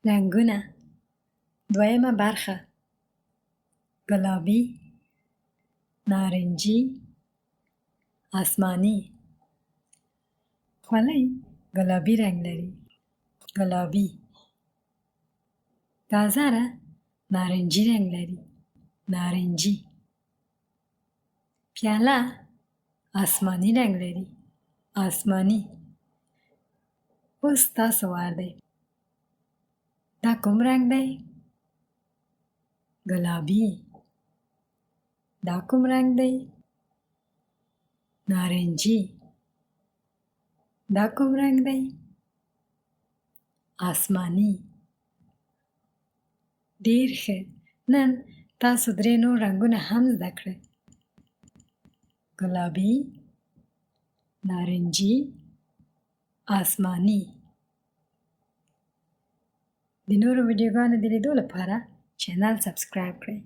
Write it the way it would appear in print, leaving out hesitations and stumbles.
رنګونه، دویمه برخه. ګلابي، نارنجي، آسماني. خولۍ ګلابي رنګ لري. ګلابي. ګازره نارنجي رنګ لري. نارنجي. پیاله آسماني رنګ لري. آسماني. اوس ستاسو وار دی. دا کوم رنګ دی؟ ګلابي. دا کوم رنګ دی؟ نارنجي. دا کوم رنګ دی؟ آسماني. ډېر ښه! نن تاسو درې نور رنګونه هم زده کړل: ګلابي، نارنجي، آسماني. د نورو ویډیوګانو د لیدو لپاره چینل سبسکرایب کړئ.